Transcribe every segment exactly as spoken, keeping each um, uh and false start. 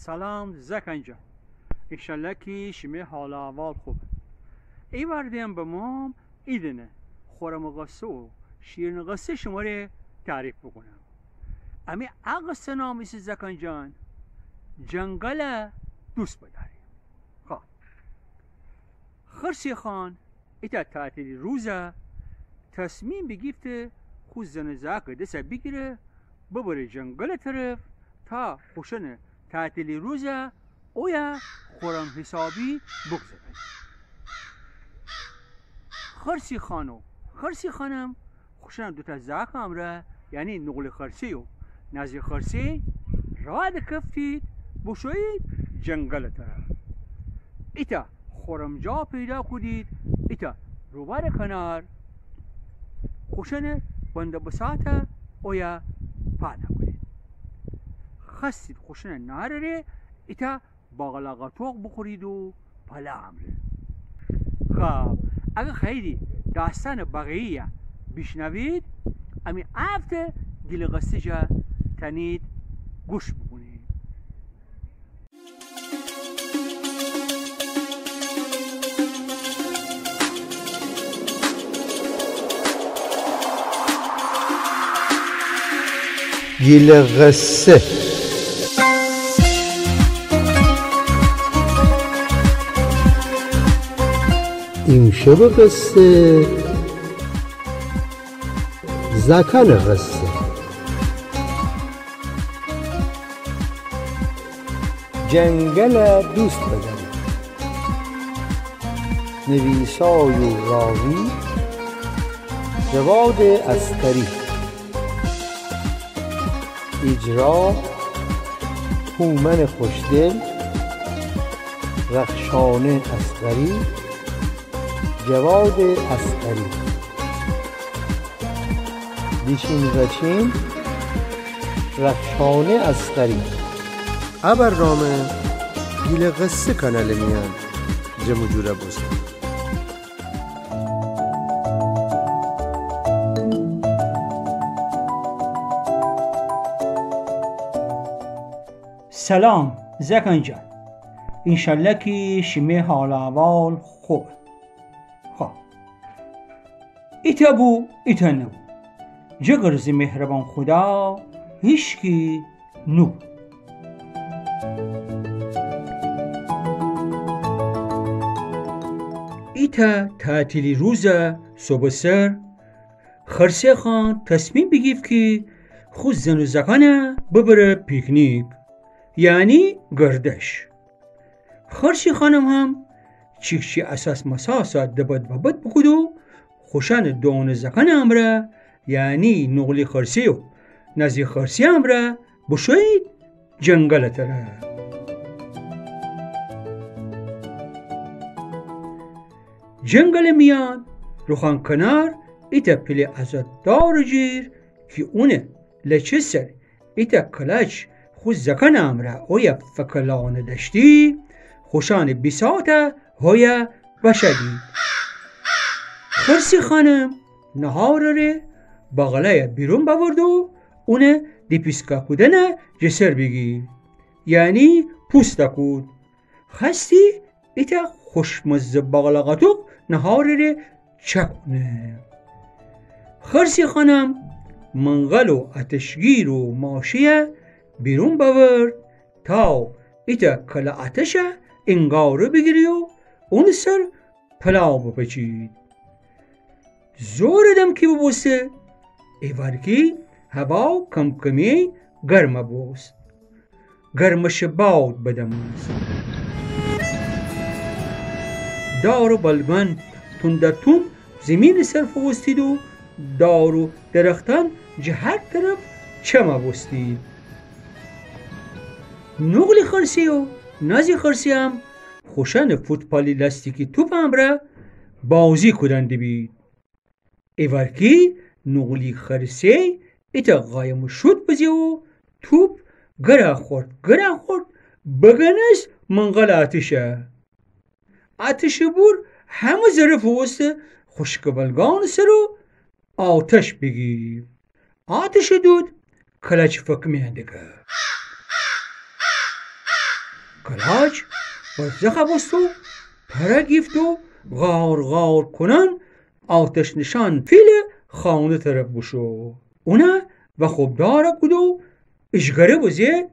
سلام زأکان جان، انشالله کی شیمی حال و احوال خوبه. ایوار دئم بموم ایدأنه خورم قصه و شیرین قصه شمره تعریف بوکونم. امی ا قصه نام ایسه زأکان جان، جنگل دوست بدأری. خب، خرسه خان ایتأ تعطیلی روزه تصمیم بیگیفته خو زن و زأکه دسه بیگیره ببره جنگل طرف تا خوشأنه تعطیلی روزه اویه خورم حسابی بگذرانه. خرسه خان و خرسه خانم خوشأنه دوتأ زأکٚ امرأ، یعنی نقلی خرسه و نازی خرسه، راه دکفتید بوشویید جنگلٚ طرف. ایتأ خورم جا پیدا کودید، ایتأ روبارٚ کنار خوشأنٚ بنده بساطه اویه پا دأکودید. خوأستید خوشأنٚ نهارٚ ره ایتأ باقلا قاتوق بوخورید و پلا امرأ. خب، اگر خوأییدی داستأنٚ بقیه‌یه بیشنوید، امی هفته گیلٚ قصه جا تأنید گوش بوکونید. گیلٚ قصه. ایمشبٚ قصه، زأکأنٚ قصه. جنگل دوست بدأری. نویسای و راوی جواد اصغری. اجرا هومن خوشدل، رخشانه اصغری، جواد اصغری. دیچین رچین، رخشانه اصغری. ا برنامه گیلٚ قصه کانالٚ میأن جمع و جور بوسته. سلام زأکأن جان، انشالله کی شیمی حال و احوال خوبه. خب، ایتأ بو، ایتأ نبو. جگر ز مهربأن خودا هیشکی نوبو. ایتأ تعطیلی روزه صوبٚ سر، خرسه خان تصمیم بیگیفت کی خو زن و زأکأنه ببره پیکنیک، یعنی گردش. خرسه خانم هم چیکچی اساس مساسه دبد ببد بوکود و خوشأنٚ دونٚ زأکأنٚ امرأ، یعنی نقلی خرسه و نازی خرسه امرأ بوشویید جنگلٚ طرف. جنگلٚ میأن روخان کنار ایتأ پیله ازاددارٚ جیر کی اونٚ لچه سر ایتأ کلاچ خو زأکأنٚ امرأ اویه فکلأنه دأشتی، خوشأنٚ بیساطه هویه بشأدی. خرسه خانم نهارٚ ره باقلایه بیرون بأورد و اونه دیپیسکا کودنه جٚه سر بیگیر، یعنی پوست کود. خوأستی ایتأ خوشمزه باقلا قاتوق نهارٚ ره چأکونه. خرسه خانم منقل و آتشگیر و ماشه‌یه بیرون بأورد تا ایتأ کله آتشه انگاره بیگیری و اونٚ سر پلاو بپچید. زور دمکی ببوسته، ایوارکی هوا کم‌کمی گرم بوست. گرمشٚ باد بدمست. دار و بلگأن توندتوند زیمینٚ سر فووستید و دار و درختأن جٚه هر طرف چم بوستید. نقلی خرسه و نازی خرسه هم خوشأنٚ فوتبالی لاستیکی توپٚ امرأ بازی کودن دیبید. ایوارکی نقلی خرسه ایتأ قایم و شوت بزه و توپ گره خورد، گره خورد، بگنست منقلٚ آتشه. آتشٚ بور همه زره فووسته خوشکٚ بلگأنٚ سر و آتش بیگیر. آتشٚ دود کلاچ فکمه‌یأن دکه. کلاچ ورزخ بوست و پره گیفت و غار غار کونان آتش‌نشان فیلٚ خانه طرف بوشو. اونَ وأخوبدار کود و ایجگره بزه: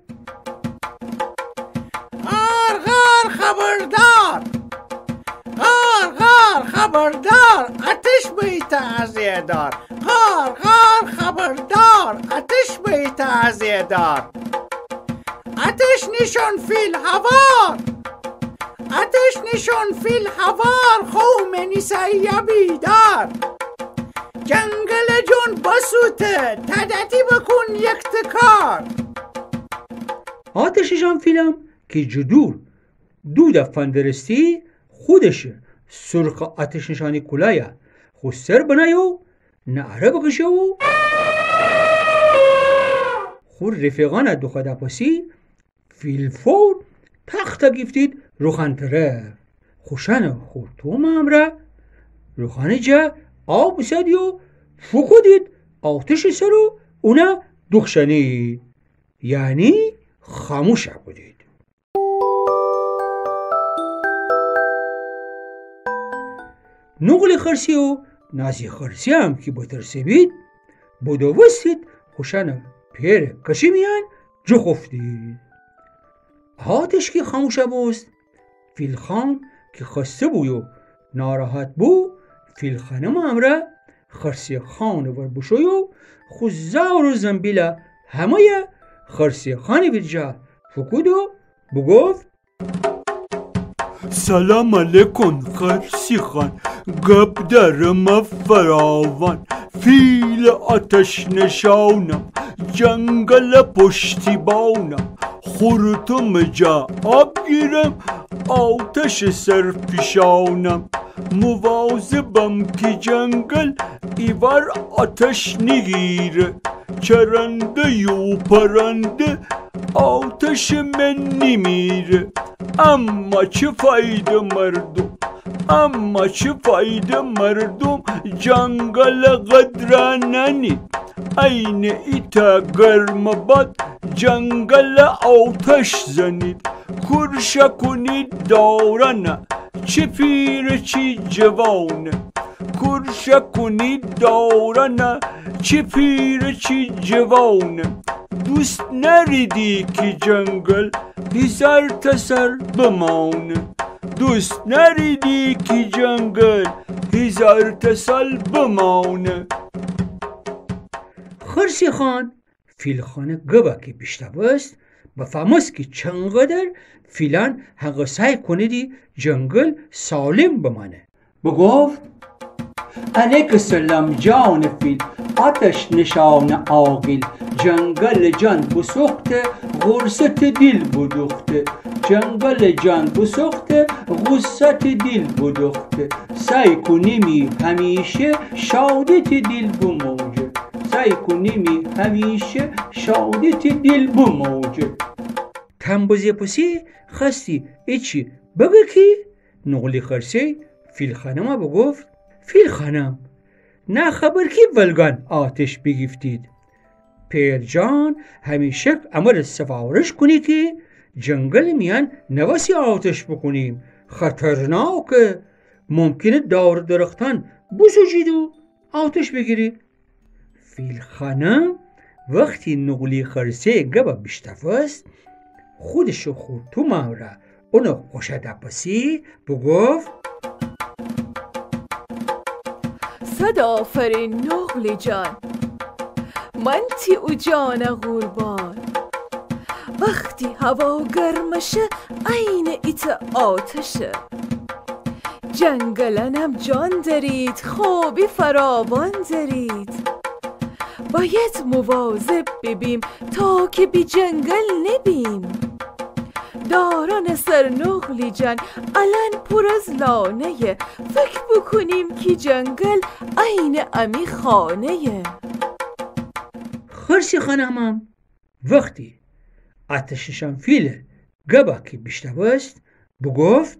غار غار خبردار، غار غار خبردار، آتش بیته از ای دار. غار غار خبردار، آتش بیته از ای دار. آتش‌نشان فیل هوار، آتش‌نشان فیل هوار، خو مه نیسه یا بیدار. جنگلٚ جان بسوته، تدتی بکون یکته کار. آتش‌نشان فیلم کی جٚه دور دود فندرستی، خودشٚ سرخٚ آتش‌نشانی کولایَ خو سر بنأیه و نعره بکشه و خو رفیقأنَ دوخوأده پسی، فیل فور تخت گیفتید روخانٚ طرف. خوشأنٚ خورتومٚ امرأ روخانٚ جا آب ایسادی و فوکودید آتشٚ سر و اونَ دوخشأنید، یعنی خاموش کودید. نقلی خرسی و نازی خرسی‌یم کی بترسه بید، بدوستید خوشأنٚ پئرٚ کشی میأن جوخوفتید. آتش کی خاموش بوست، فیل خان کی خسته بو و ناراحت بو، فیل خانمٚ امرأ خرسی خانٚ ور بوشو و خو زار و زنبیلَ همه‌یَ خرسی خانٚ ویرجه فوکود و بوگفت: سلام علیکم خرسی خان، گب دأرم فراوان. فیلٚ آتش‌نشانم، جنگلٚ پشتیبانم. خورتومٚ جا آب گیرم، آتشٚ سر فیشانم. مواظبم کی جنگل ایوار آتش نیگیره. چرنده و پرنده آتشٚ من نیمیره. اما چه فایده مردم، اما چه فایده مردم، جنگلٚ قدر نأنید. عینٚ ایتأ گرمٚ باد جنگلَ آتش زنید. کورشا کونید دورانَ، چی پیره چی جوانه. کورشا کونید دورانَ، چی پیره چی جوانه. دوست نأریدی کی جنگل هیزارتأ سال بمانه. دوست نأریدی کی جنگل هیزارتأ سال بمانه. خرسی خان فیل خانٚ گبَ کی بیشنوست، بفهمست کی چنقدر فیلأن هقه سعی کونیدی جنگل سالم بمأنه. بوگفت: علیک سلام جانٚ فیل، آتش‌نشانٚ عاقل. جنگلٚ جان بوسوخته، غورصه تی دیل بودوخته. جنگلٚ جان بوسوخته، غورصه تی دیل بودوخته. سعی کونیمی همیشه شادی تی دیل بموجه. سعی کونیمی همیشه شادی تی دیل بموجه. تام بزه پسی خوأستی ایچی بگه کی نقلی خرسی فیل خانمَ بوگفت: فیل خانم، ناخبر کی ولگان آتش بیگیفتید؟ پئر جان همیشک امر سفارش کونی کی جنگلٚ میأن نوأسی آتش بوکونیم، خطرناکه، ممکنه دار و درختأن بوسوجید و آتش بیگیرید. فیل خانم وختی نقلی خرسه گبَ بیشنوست، خودشٚ خورتومٚ امرأ اونَ خوشأده پسی بوگفت: صد آفرین نقلی جان، من تی او جانَ قوربان. وختی هوا گرم شه، عینٚ ایتأ آتشه. جنگلأنم جان دأرید، خوبی فراوان دأرید. باید مواظب ببیم تا که بی جنگل نبیم. دارانٚ سر نقلی جان الأن پر از لانه‌یه. فکر بوکونیم کی جنگل عینٚ امی خانه‌یه. خرسی خانمم وختی آتش‌نشان فیلٚ گبَ کی بیشنوست، بوگفت: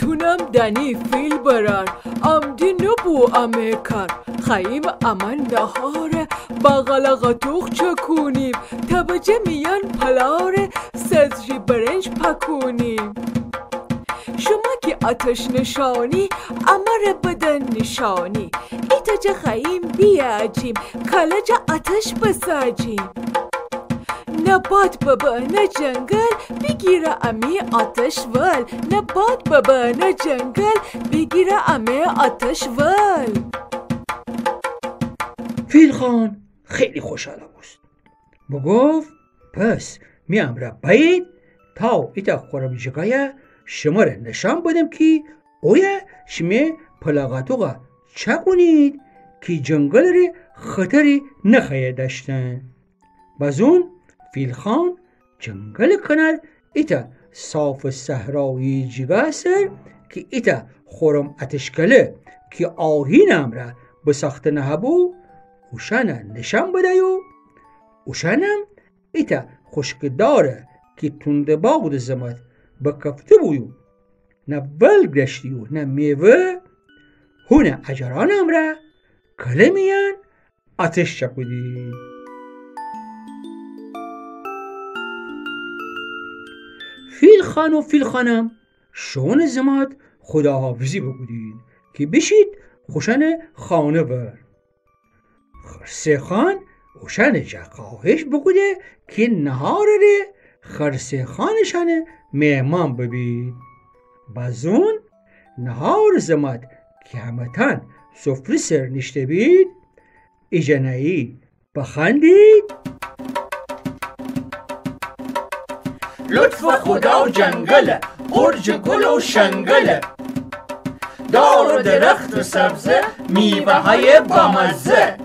تونم دأنی فیل برأر، امدی نوبو امه کار. خوأییم امأن ناهارَ، باقلا قاتوق چکونیم، تبجه میأن پلارَ، برنج پکونی. شما کی آتش نشانی، امره بدن نشانی. ایتا جا خاییم بیاجیم، کله جا آتش بساجیم. نه باد ببه نه جنگل، بیگیره امی آتش ول. نه باد ببه نه جنگل، بیگیره امی آتش ول. فیل خان خیلی خوشحاله بوست. بوگفت: پس می امرأ بأیید تا ایتا خورم جیگایه شمره نشان بدم کی اویه شیمی پلاغاتوغه چاکونید کی جنگل ره خطری نخوأیه دأشتن. بازون فیل خان جنگل کنار ایتا صافٚ صحرایی جیگا سر کی ایتا خورم آتشکله کی آهینٚ امرأ بساخته نهه‌بو، اوشأنه نشان بدأ و اوشأنم ایتا خوشکٚ داره کی توندٚ بادٚ زمت بکفته بو و نه ول گشتی و نه میوه، هونه اجرأنٚ امرأ کله میأن آتش چاکودی. فیل خان و فیل خانم شوئونٚ زمت خداحافظی بوکودید کی بیشید خوشأنٚ خانه ور. خرسه خان اوشأنٚ جا خواهش بوکوده کی نهارٚ ره خرسه خانٚ شأنه مهمان ببید. بازون نهارٚ زمت کی همه‌تأن سفره سر نیشته‌بید، ایجا نه ای بخوأندید. لطفٚ خدا جنگله، پر جٚ گل و شنگله، دار و درخت و سبزه، میوه‌های بامزه.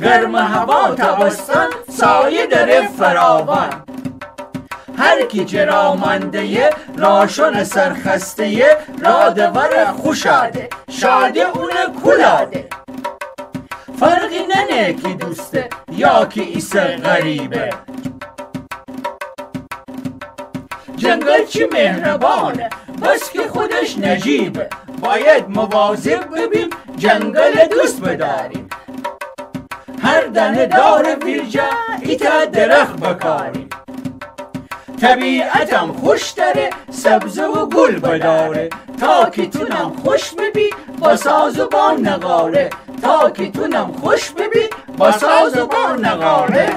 گرمٚ هوا تابستان، سایه دره فراوان. هر کی جٚ را مانده‌یه، راشون سرخسته‌یه، رادٚ ورٚ خوشاده، شاده اونٚ کولاده. فرقی نأنه کی دوسته یا کی ایسه غریبه. جنگل چی مهربانه، بس کی خودش نجیبه. باید مواظب ببیم، جنگل دوست بداریم. هر دانه دارٚ ویرجه ایتا درخت بکاریم. طبیعتم خوش دأره، سبزه و گل بداره. تا کی تونم خوش ببی، با ساز و با نقاره. تا کی تونم خوش ببی، با ساز و با نقاره.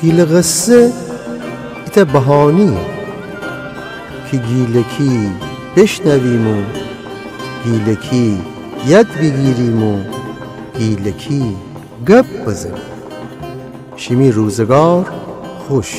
گیلٚ قصه ایتأ بهانه‌یه کی گیلکی بشنویم و گیلکی یاد بیگیریم و گیلکی گپ بزنیم. شیمی روزگار خوش.